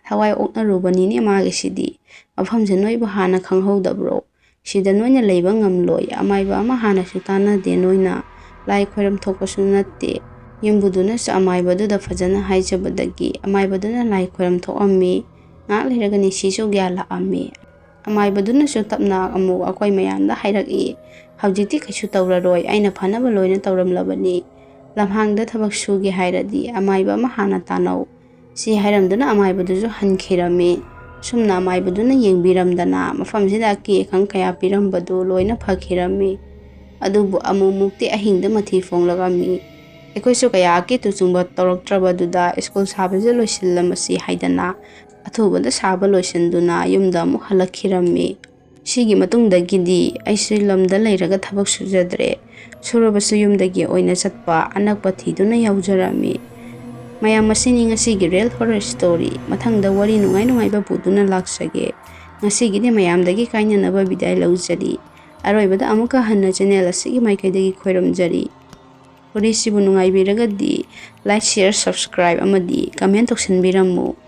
"ꯊꯋꯥꯏ ꯑꯣꯛꯅꯔꯨꯕꯅꯤꯅꯦ ꯃꯥꯒꯤꯁꯤꯗꯤ꯫ ꯃꯐꯝꯁꯦ ꯅꯣꯏꯕꯨ ꯍꯥꯟꯅ ꯈꯪꯍꯧꯗꯕ꯭ꯔꯣ? ꯁꯤꯗ ꯅꯣꯏꯅ ꯂꯩꯕ ꯉꯝꯂꯣꯏ꯫ ꯑꯃꯥꯏꯕ ꯑꯃ ꯍꯥꯟꯅꯁꯨ ꯇꯥꯟꯅꯗꯦ ꯅꯣꯏꯅ꯫ ꯂꯥꯏ ꯈꯣꯏꯔꯝ ꯊꯣꯛꯄꯁꯨ ꯅꯠꯇꯦ"꯫ ꯌꯨꯝꯕꯨꯗꯨꯅꯁꯨ ꯑꯃꯥꯏꯕꯗꯨꯗ ꯐꯖꯅ ꯍꯥꯏꯖꯕꯗꯒꯤ ꯑꯃꯥꯏꯕꯗꯨꯅ ꯂꯥꯏ ꯈꯣꯏꯔꯝ ꯊꯣꯛꯑꯝꯃꯤ꯫ ꯉꯥꯏꯍꯥꯛ ꯂꯩꯔꯒ ꯅꯤꯁꯤꯁꯨ ꯒ꯭ꯌꯥꯟ ꯂꯥꯛꯑꯝꯃꯤ꯫ ꯑꯃꯥꯏꯕꯗꯨꯅꯁꯨ ꯇꯞꯅ ꯑꯃꯨꯛ ꯑꯩꯈꯣꯏ ꯃꯌꯥꯝꯗ ꯍꯥꯏꯔꯛꯏ, "ꯍꯧꯖꯤꯛꯇꯤ ꯀꯩꯁꯨ ꯇꯧꯔꯔꯣꯏ, ꯑꯩꯅ ꯐꯅꯕ ꯂꯣꯏꯅ ꯇꯧꯔꯝꯂꯕꯅꯤ꯫ ꯂꯝꯍꯥꯡꯗ ꯊꯕꯛ ꯁꯨꯒꯦ ꯍꯥꯏꯔꯗꯤ ꯑꯃꯥꯏꯕ ꯑꯃ ꯍꯥꯟꯅ ꯇꯥꯟꯅꯧ"꯫ ꯁꯤ ꯍꯥꯏꯔꯝꯗꯨꯅ ꯑꯃꯥꯏꯕꯗꯨꯁꯨ ꯍꯟꯈꯤꯔꯝꯃꯤ꯫ ꯁꯨꯝꯅ ꯑꯃꯥꯏꯕꯗꯨꯅ ꯌꯦꯡꯕꯤꯔꯝꯗꯅ ꯃꯐꯝꯁꯤꯗ ꯑꯀꯤ ꯑꯈꯪ ꯀꯌꯥ ꯄꯤꯔꯝꯕꯗꯨ ꯂꯣꯏꯅ ꯐꯈꯤꯔꯝꯃꯤ꯫ ꯑꯗꯨꯕꯨ ꯑꯃꯨꯛꯃꯨꯛꯇꯤ ꯑꯍꯤꯡꯗ ꯃꯊꯤ ꯐꯣꯡꯂꯛꯂꯝꯃꯤ꯫ ꯑꯩꯈꯣꯏꯁꯨ ꯀꯌꯥ ꯑꯀꯤ ꯇꯨꯆꯨꯡꯕ ꯇꯧꯔꯛꯇ꯭ꯔꯕꯗꯨꯗ ꯁ꯭ꯀꯨꯜ ꯁꯥꯕꯁꯦ ꯂꯣꯏꯁꯤꯜꯂꯝꯃꯁꯤ ꯍꯥꯏꯗꯅ ꯑꯊꯨꯕꯗ ꯁꯥꯕ ꯂꯣꯏꯁꯤꯟꯗꯨꯅ ꯌꯨꯝꯗ ꯑꯃꯨꯛ ꯍꯜꯂꯛꯈꯤꯔꯝꯃꯤ꯫ ꯁꯤꯒꯤ ꯃꯇꯨꯡꯗꯒꯤꯗꯤ ꯑꯩꯁꯨ ꯂꯝꯗ ꯂꯩꯔꯒ ꯊꯕꯛ ꯁꯨꯖꯗ꯭ꯔꯦ꯫ ꯁꯨꯔꯕꯁꯨ ꯌꯨꯝꯗꯒꯤ ꯑꯣꯏꯅ ꯆꯠꯄ, ꯑꯅꯛꯄ ꯊꯤꯗꯨꯅ ꯌꯥꯎꯖꯔꯝꯃꯤ꯫ ꯃꯌꯥꯝ, ꯃꯁꯤꯅꯤ ꯉꯁꯤꯒꯤ real horror story꯫ ꯃꯊꯪꯗ ꯋꯥꯔꯤ ꯅꯨꯡꯉꯥꯏ ꯅꯨꯡꯉꯥꯏꯕ ꯄꯨꯗꯨꯅ ꯂꯥꯛꯆꯒꯦ꯫ ꯉꯁꯤꯒꯤꯗꯤ ꯃꯌꯥꯝꯗꯒꯤ ꯀꯥꯏꯅꯅꯕ ꯕꯤꯗꯥꯏ ꯂꯧꯖꯔꯤ꯫ ꯑꯔꯣꯏꯕꯗ ꯑꯃꯨꯛꯀ ꯍꯟꯅ channel ꯑꯁꯤꯒꯤ ꯃꯥꯏꯀꯩꯗꯒꯤ ꯈꯣꯏꯔꯝꯖꯔꯤ꯫ ꯋꯥꯔꯤꯁꯤꯕꯨ ꯅꯨꯡꯉꯥꯏꯕꯤꯔꯒꯗꯤ like, share, subscribe ꯑꯃꯗꯤ comment ꯇꯧꯁꯟꯕꯤꯔꯝꯃꯨ꯫